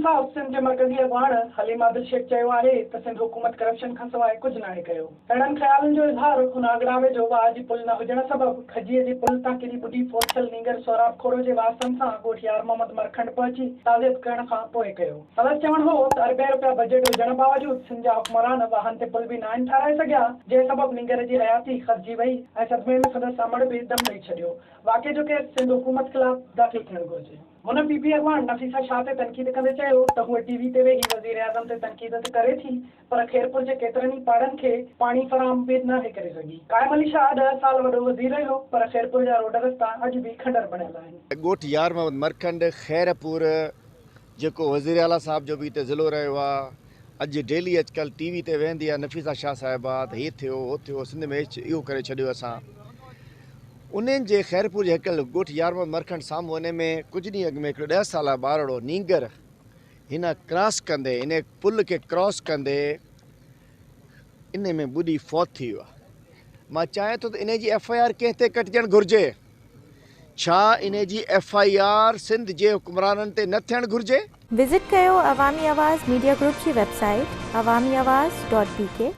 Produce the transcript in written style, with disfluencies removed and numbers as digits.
انصاف سنڌ جي مرڪزي اڳواڻ حليم عادل شيخ چيو آهي ته سنڌ حڪومت ڪرپشن کانسواء ڪجهه ناهي ڪيو. اهڙن خيالن جو اظهار هن آگڙا ويجهو واهه جي پل نه هجڻ سبب کجيء جي پل تان ڪري ٻڏي فوت ٿيل نينگر سهراب کوڙو جي وارثن سان ڳوٺ يار محمد مرکنڊ پهچي تعزيت ڪرڻ کان پوء ڪيو. سندس چوڻ هو ته اربين رپيا بجيٽ هجڻ باوجود سنڌ جا حڪمران واهن تي پل به ناهن ٺاهرائي سگهيا، جنهن سبب نينگر جي حياتي کسجي وئي ۽ صدمي ۾ سندس امڙ به دم ڏئي ڇڏيو. واقعي جو ڪيس سنڌ حڪومت خلاف داخل ٿيڻ گهرجي. هن پي پي اڳواڻ نفيسه شاهه تي تنقيد ڪندي چيو ته هوء ٽي وي تي ويهي وزيراعظم تي تنقيد ته ڪري ٿي پر خيرپور جي ڪيترن ئي پاڙن کي پاڻي فراهم به ناهي ڪري سگهي. قائم علي شاهه ڏهه سال وڏو وزير رهيو پر خيرپور جا روڊ رستا اڄ به کنڊر بڻيل آهن. ڳوٺ يار محمد مرکنڊ خيرپور جيڪو وزيراعليٰ صاحب جو به هتي ضلعو رهيو آ اڄ ڊيلي اڄڪلهه ٽي وي تي ويهندي آ نفيسه شاهه صاحبه ته هي ٿيو هو ٿيو سنڌ ۾ اهو ڪري ڇڏيو اسان انهن جي خيرپور جي هڪل ڳوٺ يار محمد مرکنڊ سامهون انهي ۾ ڪجهه ڏينهن اڳ ۾ هڪڙو ڏهه سالا ٻارڙو نينگر هن ڪراس ڪندي انهي پل کي ڪراس ڪندي انهي ۾ ٻڏي فوت ٿي ويو آهي مان چاهيان ٿو ته انهي جي ايف I R ڪنهن تي ڪٽجڻ گهرجي ڇا انهي جي ايف I R Sindh جي حڪمرانن تي نه ٿيڻ گهرجي؟ وزٽ ڪيو عوامي آواز ميڊيا گروپ جي website Awami Awaz dot B K.